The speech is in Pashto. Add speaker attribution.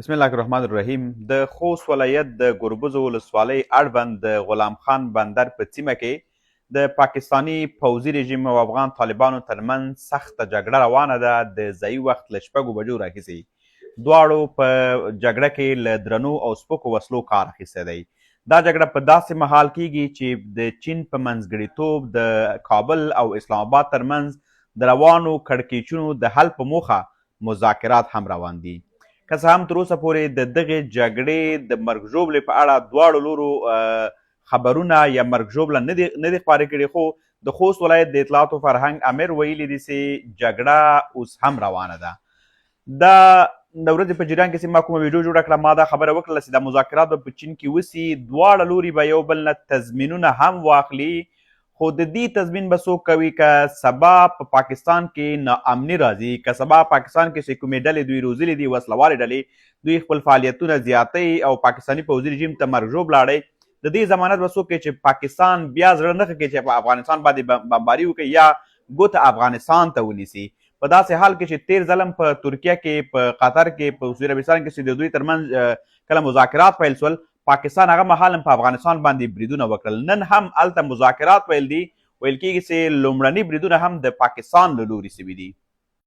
Speaker 1: بسم الله الرحمن الرحیم. د خوست ولایت د ګربزو ولسوالۍ اړوند د غلام خان بندر په سیمه کې د پاکستاني پوځي رژیم او افغان طالبانو ترمنځ سخته جګړه روانه ده. د ځایي وخت له 6 بجو راهیسې دواړو په جګړه کې له درنو او سپکو وسلو کار اخیستی دی. دا جګړه په داسې مهال کیږي چې د چین په منځګړیتوب د کابل او اسلام آباد ترمنځ د روانو کړکېچونو د حل په موخه مذاکرات هم روان دي. که څه هم تر اوسه پورې د دغې جګړې د مرګ ژوبلې په اړه دواړو لورو خبرونه یا مرګ ژوبله نه دي خپاره کړي، خو د خوست ولایت د اطلاعاتو فرهنګ امر ویلي دي چې جګړه اوس هم روانه ده. دا د ورځې په جریان کې چې ما کومه ویډیو جوړه کړه، ما دا خبره وکړه چې دا مذاکرات به په چین کې وسي، دواړه لوري به یو بل نه تضمینونه هم واخلي، خو د دې تضمین به څوک کوي که سبا په پاکستان کې ناامني راځي، که سبا پاکستان کې چې کومې ډلې دوی روزلې دي، وسلوالې ډلې، دوی خپل فعالیتونه زیاتوي او پاکستاني پوځي رژیم ته مرګ ژوبله اړوي، د دې ضمانت به څوک کوي چې پاکستان بیا زړه نه ښه کوي چې په افغانستان باندې بمباري وکړي یا ګوته افغانستان ته ونیسي؟ په داسې حال کې چې تیر ځلم په ترکیه کې، په قطر کې، په سعودي عربستان کې چې د دوی ترمنځ کله مذاکرات پیل سول، پاکستان هغه مهال هم په افغانستان باندې بریدونه وکړل. نن هم هلته مذاکرات پیل دي، ویل کیږي چې لومړني بریدونه هم د پاکستان له لوري سوي دي.